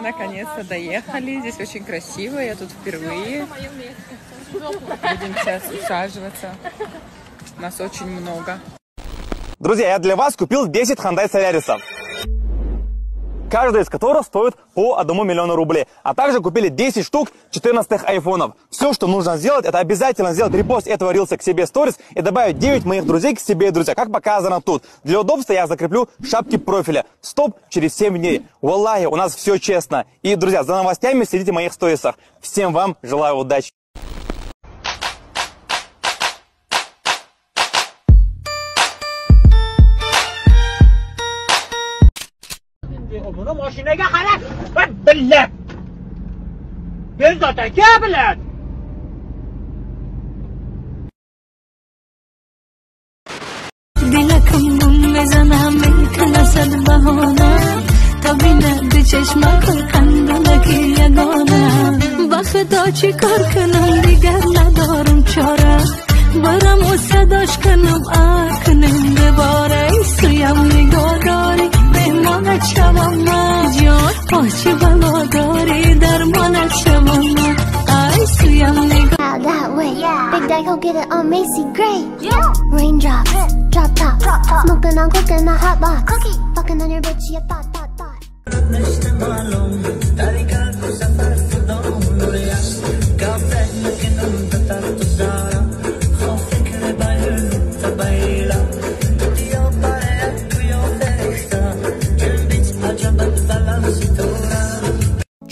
Наконец-то доехали. Здесь очень красиво, я тут впервые. Будем сейчас усаживаться. Нас очень много. Друзья, я для вас купил 10 Hyundai Solaris, каждая из которых стоит по 1 миллиону рублей. А также купили 10 штук 14-х айфонов. Все, что нужно сделать, это обязательно сделать репост этого рилса к себе в сторис и добавить 9 моих друзей к себе, друзья, как показано тут. Для удобства я закреплю шапки профиля. Стоп через 7 дней. Валлахи, у нас все честно. И, друзья, за новостями следите в моих сторисах. Всем вам желаю удачи. Mashinaga qarab, billah. Bezot aka bilan. Дилакам гум мезанам, мекунасад баҳона, то бинад чашмакои қандонаки ягона. Ба Худо чӣ кор кунам, дигар надорам чора, бараму садош кунам, акунем дубора. Суям нигоҳ дорӣ, меҳмонат шавам ман, ҷон оҳ чӣ бало дорӣ, дармонат шавам ман. Ай суям нигоҳ. That way, yeah. Big Daddy, go get it on Macy Gray. Yeah. Raindrops, drop top, smoking on cooking a hot box, cookie, fucking on your bitch, yeah, thought, thought, thought.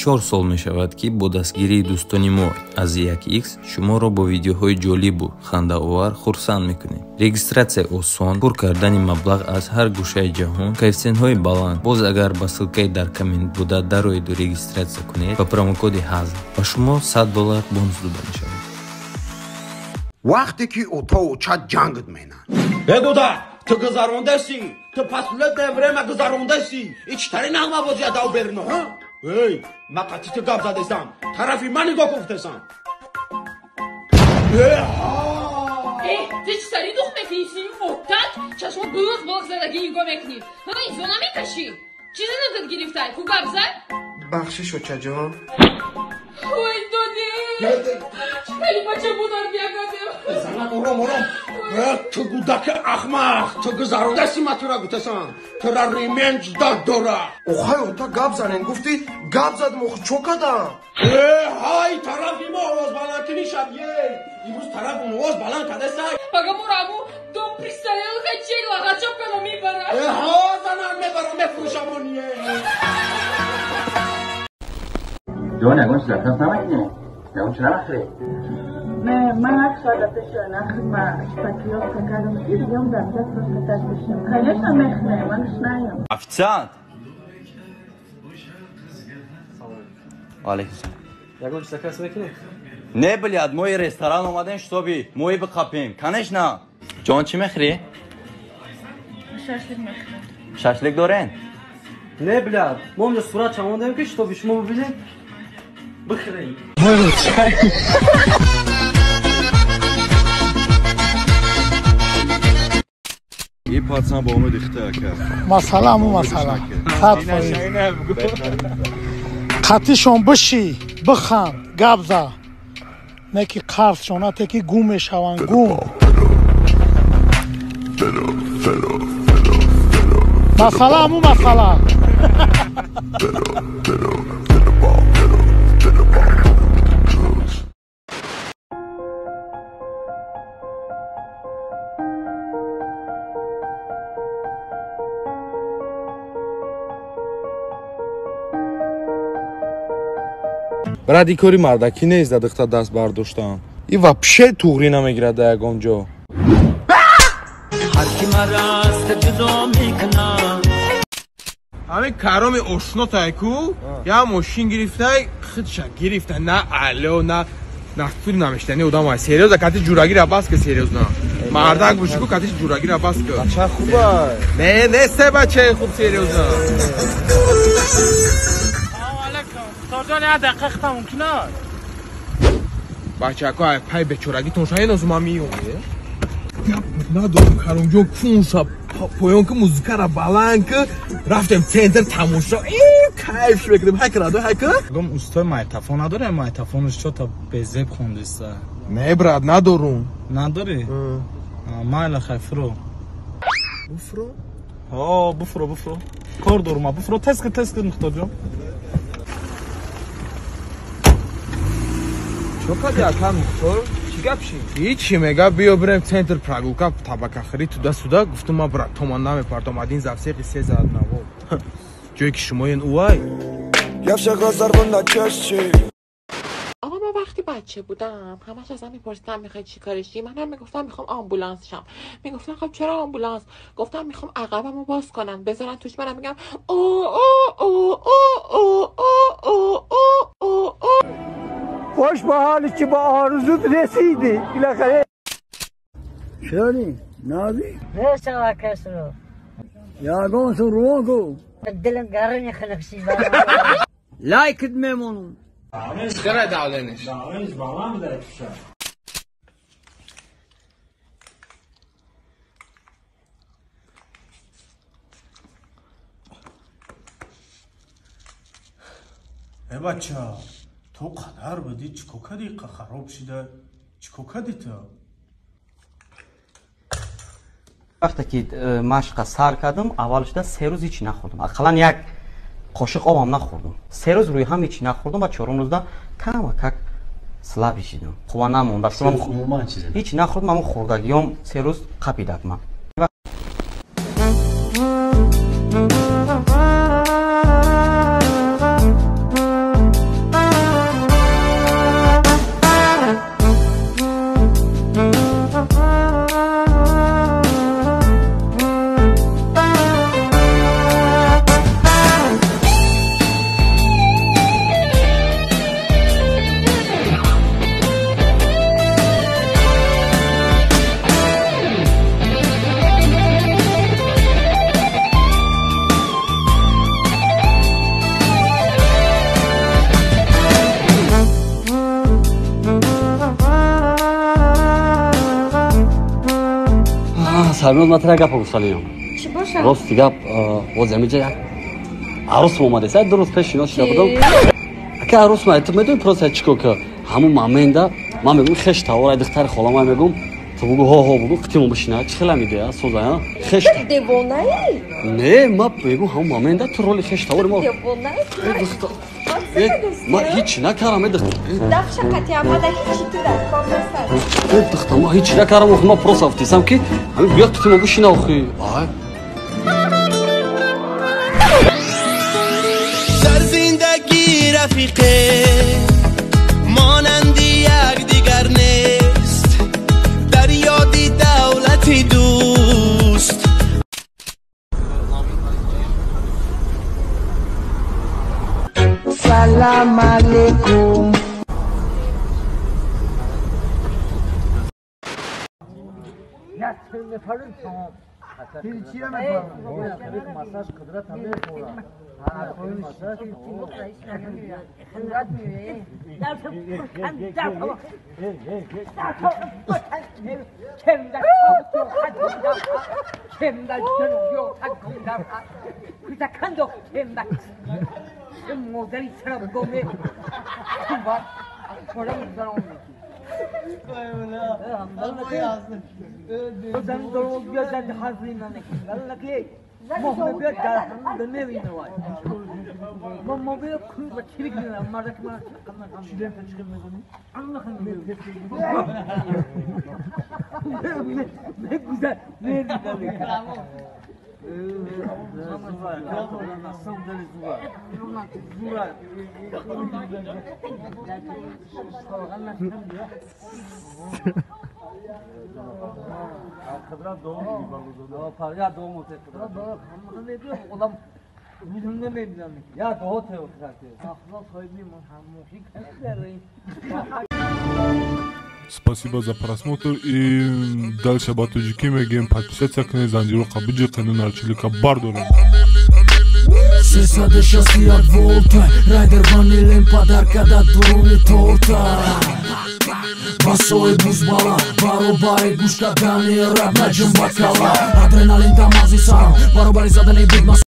Чор сол мешавад, ки бо дастгирии дӯстони мо аз 1x шуморо бо видеоҳои ҷолибу хандаовар хурсанд мекунем. Регистратсия осон, пур кардани маблағ аз ҳар гӯшаи ҷаҳон, коэффисиентҳои баланд. Боз агар ба ссылкаи дар коммент буда дароеду регистратсия кунед, ба промокоди ҳазл ба шумо $100 бонус дода мешавад. Вақте ки отооча ҷангт менанд. Бегуда, ту гузарондасӣ, ту последнее время гузарондасӣ. Ичтари нағмабозия дав берино, ҳа? Эй, ман қатъи ту гап задестам, тарафи ман нигоҳ гуфтесам. Э, ту чӣ сари дух мекунӣ, сини оттак, чашмот булуқ булуқ задагӣ нигоҳ мекунӣ. Ҳама изо намекашӣ. Чизе нагад гирифтай, ку гап зад? Бахшиш, очаҷон. Ой, доди! Чӣ кали бача будар биягадем? Занак, ором, ором. Ту гудаки ахмақ, ту гузарондасӣ, ман тура гуфтесам. Тура ремень дад дора. Охай, ота гап занен гуфтӣ, гап задам, охи чо кадам? Э, ҳай, тарафи мо овоз баланд кунӣ шаб, е. Имрӯз тараф он овоз баланд кардасай. Пага моро аму дом престарелых чел лагачоп кана мебарад. Э, ҳо, занак, мебарам, мефурӯшамон, е. Ҷон, ягон чиз заказ намекунӣ? Ягон чиз намехӯрӣ? Не, ман як соата пеш нахма шпаклёвка кардам, идём да просто так пешем. Конечно, мехнем, ман шнаем. Официант! Алейкум салом. Ягон чиз заказ мекунӣ? Не, блядь, мо ресторан омадем, чтобы мои бихапем. Конечно. Ҷон, чӣ мехӯрӣ? Шашлик мехӯрам. Шашлик дорен? Не, блядь, мо онҷо сурат чамондем, ки чтобы шумо бибинед, бихӯрем. И пацан ба умеди хита ака. Масъала му масъала. 100%. Қатишон бишӣ, биханд, гап за. Не ки қарзшон, на те ки гум мешаванд, гум. Масъала му масъала. Брат, и кори мардакӣ нест да духта даст бардоштан. И вообще туғрӣ намегирад да ягон ҷо. Ҳамин кароми ошнотай ку, я мошин гирифтай, худша гирифта, на алё, на нахтури намештани одам ай. Серьёзно, кати ҷурагира бас ки серьёзно. Мардак боши ку, кати ҷурагира бас ки. Бача хуба. Не, не се бачаи хуб серьёзно. Ҷон, як дақиқа хита мумкин аст? Бачако, ай пай бечорагитон шай нозума миём. Надорам, Каромҷон, кунша поён ки музыкара баланд ки рафтем центр тамошо. Кайф мекунем. Ҳай кара, ҳай кара. Гум устои майтафон надоре, майтафонаш чота безеб хондиста. Не, брат, надорум. Надори? Майла хай фуро. Буфро? Ҳо, буфро, буфро. Кор дорум, буфро. Тез кун, тез кун, Мухторҷон. Чо кади ака Мухтор? Чӣ гап ши? Ҳичи мега, биё бирем центр прогулка, табакахӯрӣ туда-сюда. Гуфтум ма брат, томан намепартом, один за всех и все за одного. Ҷое ки шумоен уай. Я всех разорву на части. آقا من وقتی بچه بودم همش ازم میپرسیدن میخوای چی کارشی، منم میگفتم میخوام آمبولانس شم. میگفتن خب چرا آمبولانس؟ گفتم میخوام عقبمو باز کنن بذارن توش، منم میگم او او او او او او او او او. خوش به حالی که با آرزوت رسیدی بالاخره. شلونی نازی؟ ليش كسرو؟ يا قوم روكو دلم قرني خلق شي لايك ميمون. چرا دعوانش؟ دعوانش بالام داره چه؟ ای بچه تو قدر بدی چیکو کدی خراب شده چیکو کدی تو؟ وقتی که مشق سر کردم اول شده 3 روز هیچی نخوردم، اقلا یک قاشق آبم نخوردم. 3 روز روی هم هیچی نخوردم و 4 روز دا کم کم слаб شدم. قوا نموند. عموما چیزی هیچ نخوردم، اما خوردگیام 3 روز قپیدک من. سرنوز من ترا گپ گفتنیم. چی باشه؟ راست گپ باز همینجا یک عروس اومده. ساعت 2 روز پیش اینا شده بودم. اگه عروس ما تو میدونی پروسه چیکو که همون مامنده من میگم خش تاور دختر خالم میگم تو بگو ها ها بگو قتیمو بشینه چی خیلی میده سوزا ها خش دیوانه ای؟ نه ما میگم همون مامنده تو رول خش تاور ما دیوانه ای؟ ما هیچ نکردم دختر دفش قطعی آمده هیچی تو در کار نیست دختر ما هیچ نکردم و ما پروسه افتیسم که همین بیا قتیمو بشینه آخی. در زندگی رفیقه مانند یک دیگر نیست در یادی دولتی دوست. سلام علیکم. Спасибо за просмотр и дальше ба тоҷикӣ мегӯем подписаться кунед, занҷироқа биҷиқену нарчилика бардорем. 361 волта райдер ванилем подарка да дуруни торта басои бузбала баробари гӯш кардани раб наҷум ба кала адреналин дамази сарам баробари задани бигмас.